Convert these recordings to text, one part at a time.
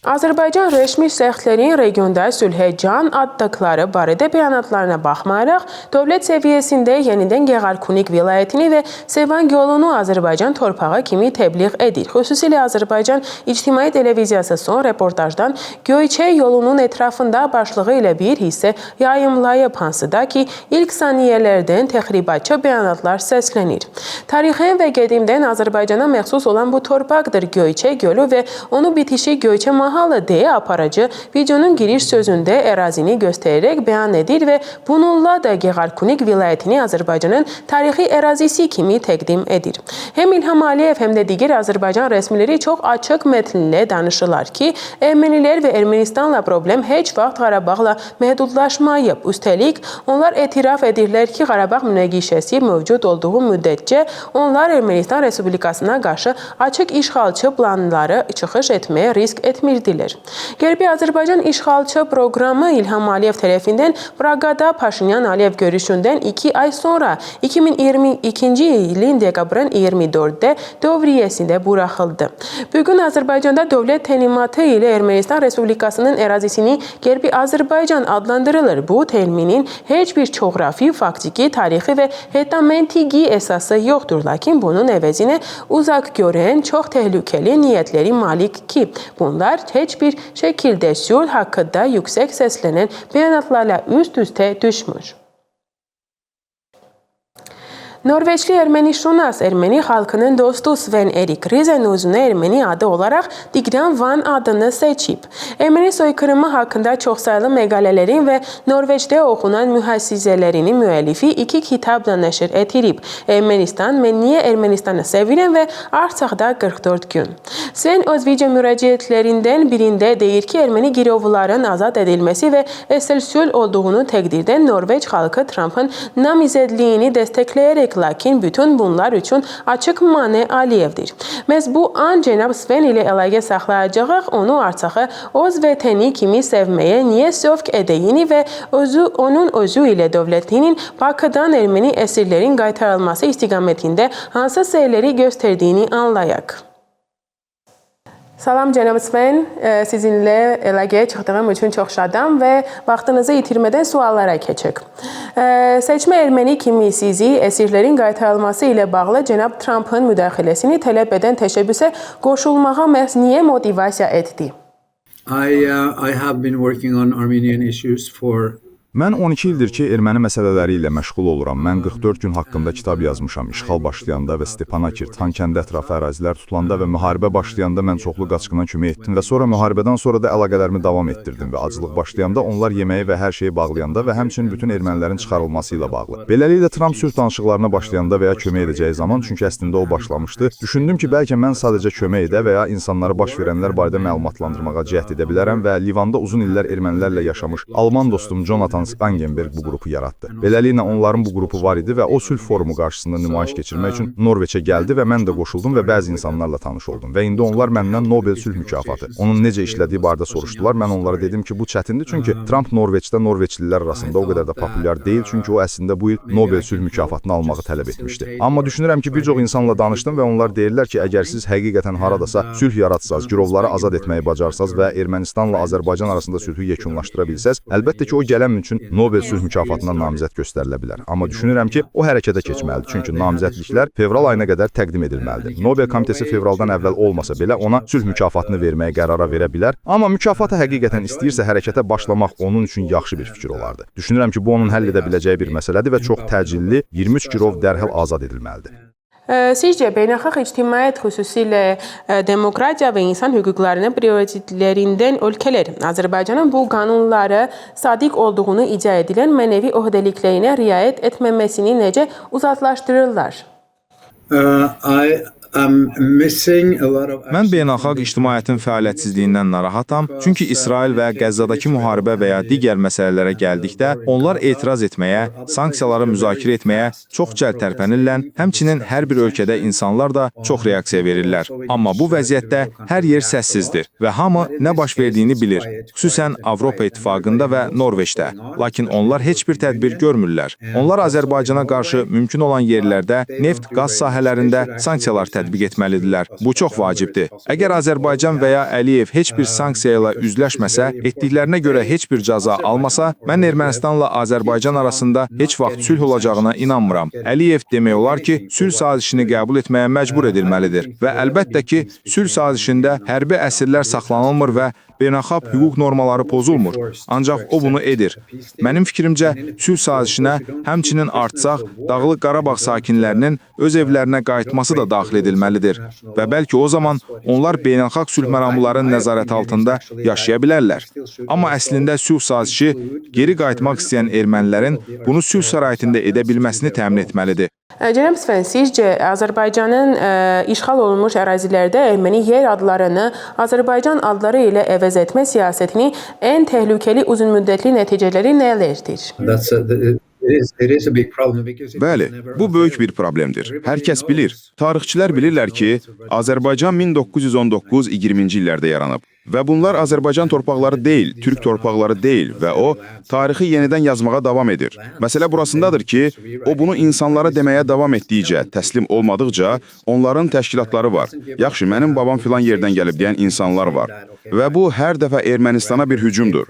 Azərbaycan rəsmi şəxslərin regionda sülhə can atdıqları barədə bəyanatlarına baxmayaraq, dövlət səviyyəsində yenidən Gegharkunik vilayətini və Sevan gölünü Azərbaycan torpağı kimi təbliğ edir. Xüsusilə Azərbaycan İctimai Televiziyası son reportajdan Göyçay yolunun ətrafında başlığı ilə bir hissə yayımlayıb, hansıda ki, ilk saniyələrdən təxribatçı bəyanatlar səslənir. Tarixən və qədimdən Azərbaycana məxsus olan bu torpaqdır Göyçay gölü və onu bitişik Göyçay mahalı deyə aparıcı videonun giriş sözündə ərazini göstərərək bəyan edir və bununla da Gegharkunik vilayətini Azərbaycanın tarixi ərazisi kimi təqdim edir. Həm İlham Əliyev, həm də digər Azərbaycan rəsmiləri çox açıq mətnlə danışırlar ki, ermənilər və Ermənistanla problem heç vaxt Qarabağla məhdudlaşmayıb. Üstəlik, onlar etiraf edirlər ki, Qarabağ münaqişəsi mövcud olduğu müddətcə onlar Ermənistan Respublikasına qarşı açıq işğalçı planları çıxış etməyə risk etmirdilər. Qərbi Azərbaycan işğalçı proqramı İlham Əliyev tərəfindən Praqada Paşinyan-Əliyev görüşündən 2 ay sonra 2022-ci ilin dekabrın 24-də dövriyyəsində buraxıldı. Bugün Azərbaycanda dövlət təlimatı ilə Ermənistan Respublikasının ərazisini Qərbi Azərbaycan adlandırılır. Bu terminin heç bir coğrafi, faktiki, tarixi və hətta məntiqi əsası yoxdur. Lakin bunun əvəzinə uzaq görən çox təhlükəli niyyətləri malik ki, bunlar heç bir şəkildə sülh haqqında yüksək səslənən bəyanatlarla üst-üstə düşmür. Norveçli ermənişünas, erməni xalqının dostu Sven Erik Rizen özünə erməni adı olaraq Tigran Van adını seçib. Erməni soykırımı haqqında çoxsaylı məqalələrin və Norveçdə oxunan mühasizələrinin müəllifi iki kitab da nəşr edirib. Ermənistan, mən niyə Ermənistanı sevirəm və Artsaxda 44 gün. Sven öz video müraciətlərindən birində deyir ki, erməni girovların azad edilməsi və əsl sülh olduğunu təqdirdə Norveç xalqı Trumpın namizədliyini dəstəkləyərək, lakin bütün bunlar üçün açıq mane Aliyevdir. Məhz bu an cənab Sven ilə əlaqə saxlayacağıq, onu Artsaxı öz vətəni kimi sevməyə niyə sövq edəyini və onun özü ilə dövlətinin Bakıdan erməni əsirlərin qaytarılması istiqamətində hansı seyirləri göstərdiyini anlayaq. Salam cənab Sven, sizinlə əlaqəyə çıxdığım üçün çox şadam və vaxtınızı itirmədən suallara keçək. Seçmə erməni kimi sizi əsirlərin qaytarılması ilə bağlı cənab Trumpın müdaxiləsini tələb edən təşəbbüsə qoşulmağa məhz niyə motivasiya etdi? I have been working on Armenian issues for Mən 12 ildir ki, erməni məsələləri ilə məşğul oluram. Mən 44 gün haqqında kitab yazmışam. İşğal başlayanda və Stepanakert, Xankəndi ətrafı ərazilər tutulanda və müharibə başlayanda mən çoxlu qaçqına kömək etdim və sonra müharibədən sonra da əlaqələrimi davam etdirdim və aclıq başlayanda, onlar yeməyi və hər şeyi bağlayanda və həmçinin bütün ermənilərin çıxarılması ilə bağlı. Beləliklə, Trump sülh danışıqlarına başlayanda və ya kömək edəcəyi zaman, çünki əslində o başlamışdı, düşündüm ki, bəlkə mən sadəcə kömək edə və ya insanları baş verənlər barədə məlumatlandırmağa cəhd edə bilərəm və Livanda uzun illər ermənilərlə yaşamış alman dostum Jonathan Spangenberg bu qrupu yaratdı. Beləliklə, onların bu qrupu var idi və o sülh forumu qarşısında nümayiş keçirmək üçün Norveçə gəldi və mən də qoşuldum və bəzi insanlarla tanış oldum və indi onlar məndən Nobel sülh mükafatı, onun necə işlədiyi barədə soruşdular. Mən onlara dedim ki, bu çətindir, çünki Trump Norveçdə Norveçlilər arasında o qədər də populyar deyil, çünki o əslində bu il Nobel sülh mükafatını almağı tələb etmişdi. Amma düşünürəm ki, bir çox insanla danışdım və onlar deyirlər ki, əgər siz həqiqətən haradasa sülh yaratsaz, girovları azad etməyi bacarsaz və Ermənistanla Azərbaycan arasında sülhü yekunlaşdıra bilsəz, əlbəttə ki, o gələn üçün Nobel sülh mükafatına namizəd göstərilə bilər. Amma düşünürəm ki, o hərəkətə keçməlidir, çünki namizədliklər fevral ayına qədər təqdim edilməlidir. Nobel komitəsi fevraldan əvvəl olmasa belə ona sülh mükafatını verməyə qərara verə bilər. Amma mükafatı həqiqətən istəyirsə, hərəkətə başlamaq onun üçün yaxşı bir fikir olardı. Düşünürəm ki, bu onun həll edə biləcəyi bir məsələdir və çox təcilli, 23 girov dərhal azad edilməlidir. Sizcə beynəlxalq ictimaiyyət, xüsusilə demokratiya və insan hüquqlarının prioritetlərindən ölkələr Azərbaycanın bu qanunlara sadiq olduğunu iddia edilən mənəvi öhdəliklərinə riayət etməməsini necə uzaqlaşdırırlar? I am missing a lot of Mən beynəlxalq ictimaiyyətin fəaliyyətsizliyindən narahatam, çünki İsrail və Qəzzadakı müharibə və ya digər məsələlərə gəldikdə onlar etiraz etməyə, sanksiyaları müzakirə etməyə çox cəld tərpənirlər, həmçinin hər bir ölkədə insanlar da çox reaksiya verirlər. Amma bu vəziyyətdə hər yer səssizdir və hamı nə baş verdiyini bilir, xüsusən Avropa İttifaqında və Norveçdə. Lakin onlar heç bir tədbir görmürlər. Onlar Azərbaycana qarşı mümkün olan yerlərdə neft, qaz sahələrində sanksiyalar tətbiq tətbiq etməlidirlər. Bu çox vacibdir. Əgər Azərbaycan və ya Əliyev heç bir sanksiya ilə üzləşməsə, etdiklərinə görə heç bir cəza almasa, mən Ermənistanla Azərbaycan arasında heç vaxt sülh olacağına inanmıram. Əliyev demək olar ki, sülh sazişini qəbul etməyə məcbur edilməlidir və əlbəttə ki, sülh sazişində hərbi əsirlər saxlanılmır və beynəlxalq hüquq normaları pozulmur. Ancaq o bunu edir. Mənim fikrimcə, sülh sazişinə həmçinin Artsaq, Dağlıq Qarabağ sakinlərinin öz evlərinə qayıtması da daxil edilməlidir və bəlkə o zaman onlar beynəlxalq sülh məramlarının nəzarəti altında yaşaya bilərlər. Amma əslində sülh sazişi geri qayıtmaq istəyən ermənilərin bunu sülh şəraitində edə bilməsini təmin etməlidir. Cənab Sven, sizcə Azərbaycanın işğal olunmuş ərazilərdə erməni yer adlarını Azərbaycan adları ilə əvəz etmə siyasətinin ən təhlükəli uzunmüddətli nəticələri nələrdir? That's a, it is a big problem because it was Bəli, never bu böyük fair. Bir problemdir. Hər kəs bilir. Tarixçilər bilirlər ki, Azərbaycan 1919-20-ci illərdə yaranıb. Və bunlar Azərbaycan torpaqları deyil, türk torpaqları deyil və o tarixi yenidən yazmağa davam edir. Məsələ burasındadır ki, o bunu insanlara deməyə davam etdikcə, təslim olmadıqca onların təşkilatları var. Yaxşı, mənim babam filan yerdən gəlib deyən insanlar var. Və bu hər dəfə Ermənistana bir hücumdur.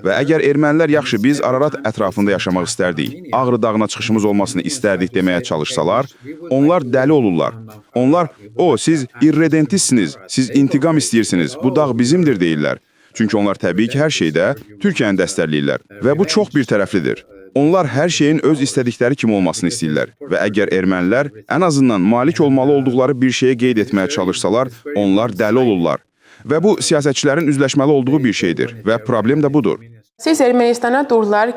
Və əgər ermənilər yaxşı biz Ararat ətrafında yaşamaq istərdik, Ağrı dağına çıxışımız olmasını istərdik deməyə çalışsalar, onlar dəli olurlar. Onlar, "O, siz irredentistsiniz, siz intiqam istəyirsiniz, bu dağ bizimdir" deyirlər. Çünki onlar təbii ki, hər şeydə Türkiyəni dəstəkləyirlər və bu çox bir tərəflidir. Onlar hər şeyin öz istədikləri kimi olmasını istəyirlər və əgər ermənilər ən azından malik olmalı olduqları bir şeyi qeyd etməyə çalışsalar, onlar dəli olurlar. Və bu siyasətçilərin üzləşməli olduğu bir şeydir və problem də budur. Siz Ermənistana turlar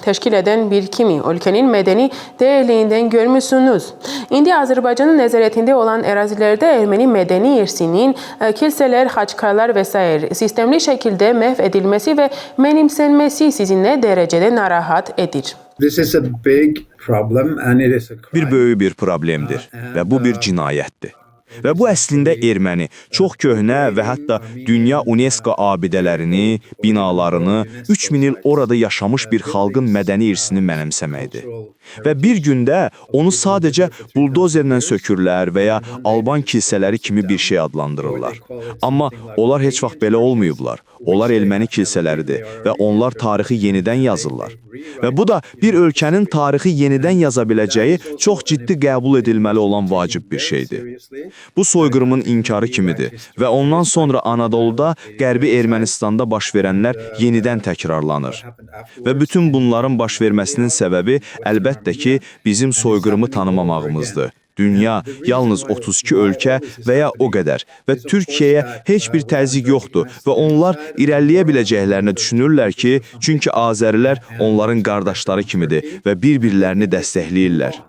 təşkil edən bir kimi ölkənin mədəni dəyərliyindən görmüsünüz. İndi Azərbaycanın nəzarətində olan ərazilərdə erməni mədəni irsinin kilsələr, xaçkarlar və sair sistemli şəkildə məhv edilməsi və mənimsənməsi sizi nə dərəcədə narahat edir? This is a big problem and it is a crime. Bir böyük bir problemdir və bu bir cinayətdir. Və bu əslində erməni çox köhnə və hətta dünya UNESCO abidələrini, binalarını 3000 il orada yaşamış bir xalqın mədəni irsini mənimsəməkdir. Və bir gündə onu sadəcə buldozerlə sökürlər və ya Alban kilsələri kimi bir şey adlandırırlar. Amma onlar heç vaxt belə olmayıblar. Onlar erməni kilsələridir və onlar tarixi yenidən yazırlar. Və bu da bir ölkənin tarixi yenidən yaza biləcəyi çox ciddi qəbul edilməli olan vacib bir şeydir. Bu soyqırımın inkarı kimidir və ondan sonra Anadoluda, Qərbi Ermənistanda baş verənlər yenidən təkrarlanır. Və bütün bunların baş verməsinin səbəbi əlbəttə ki, bizim soyqırımı tanımamağımızdır. Dünya yalnız 32 ölkə və ya o qədər və Türkiyəyə heç bir təzyiq yoxdur və onlar irəliləyə biləcəklərini düşünürlər ki, çünki Azərilər onların qardaşları kimidir və bir-birlərini dəstəkləyirlər.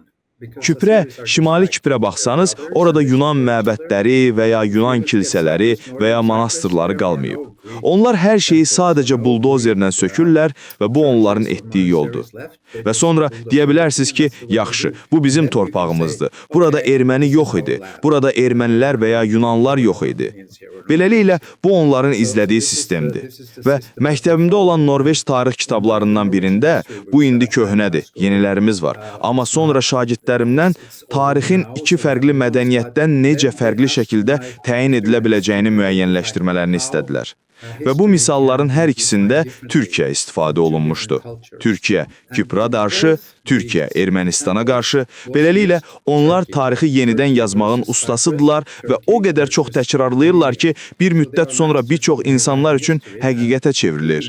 Küprə, Şimali Kiprə baxsanız, orada Yunan məbədləri və ya Yunan kilsələri və ya monastırları qalmayıb. Onlar hər şeyi sadəcə buldozerlə sökürlər və bu onların etdiyi yoldur. Və sonra deyə bilərsiniz ki, yaxşı, bu bizim torpağımızdır. Burada erməni yox idi. Burada ermənilər və ya Yunanlar yox idi. Beləliklə, bu onların izlədiyi sistemdir. Və məktəbimdə olan Norveç tarix kitablarından birində, bu indi köhnədir, yenilərimiz var. Amma sonra şagirdlərimdən tarixin iki fərqli mədəniyyətdən necə fərqli şəkildə təyin edilə biləcəyini müəyyənləşdirmələrini istədilər. Və bu misalların hər ikisində Türkiyə istifadə olunmuşdu. Türkiyə Küpra qarşı, Türkiyə Ermənistana qarşı. Beləliklə onlar tarixi yenidən yazmağın ustasıdırlar və o qədər çox təkrarlayırlar ki, bir müddət sonra bir çox insanlar üçün həqiqətə çevrilir.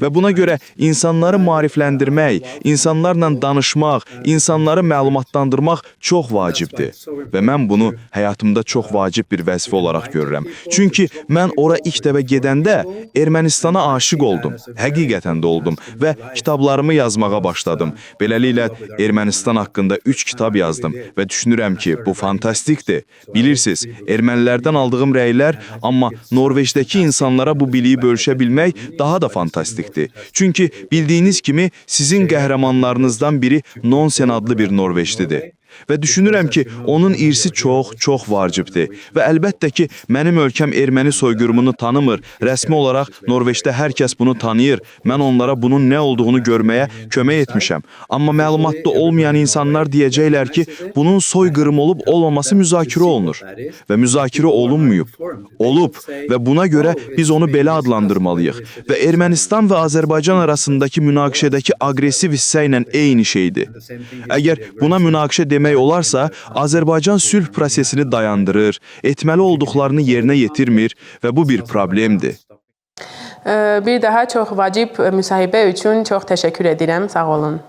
Və buna görə insanları maarifləndirmək, insanlarla danışmaq, insanları məlumatlandırmaq çox vacibdir. Və mən bunu həyatımda çox vacib bir vəzifə olaraq görürəm. Çünki mən ora ilk dəfə gedəndə Ermənistana aşiq oldum. Həqiqətən də oldum və kitablarımı yazmağa başladım. Beləliklə Ermənistan haqqında 3 kitab yazdım və düşünürəm ki, bu fantastikdir. Bilirsiniz, ermənilərdən aldığım rəylər, amma Norveçdəki insanlara bu biliyi bölüşə bilmək daha da fantastikdir. Çünki bildiyiniz kimi sizin qəhrəmanlarınızdan biri Nansen adlı bir Norveçlidir. Və düşünürəm ki, onun irsi çox, çox vacibdir. Və əlbəttə ki, mənim ölkəm erməni soyqırımını tanımır. Rəsmi olaraq Norveçdə hər kəs bunu tanıyır. Mən onlara bunun nə olduğunu görməyə kömək etmişəm. Amma məlumatda olmayan insanlar deyəcəklər ki, bunun soyqırım olub olmaması müzakirə olunur və müzakirə olunmayıb. Olub və buna görə biz onu belə adlandırmalıyıq. Və Ermənistan və Azərbaycan arasındakı münaqişədəki aqressiv hissə ilə eyni şeydir. Əgər buna münaqişə demək olarsa, Azərbaycan sülh prosesini dayandırır, etməli olduqlarını yerinə yetirmir və bu bir problemdir. Bir daha çox vacib müsahibə üçün çox təşəkkür edirəm. Sağ olun.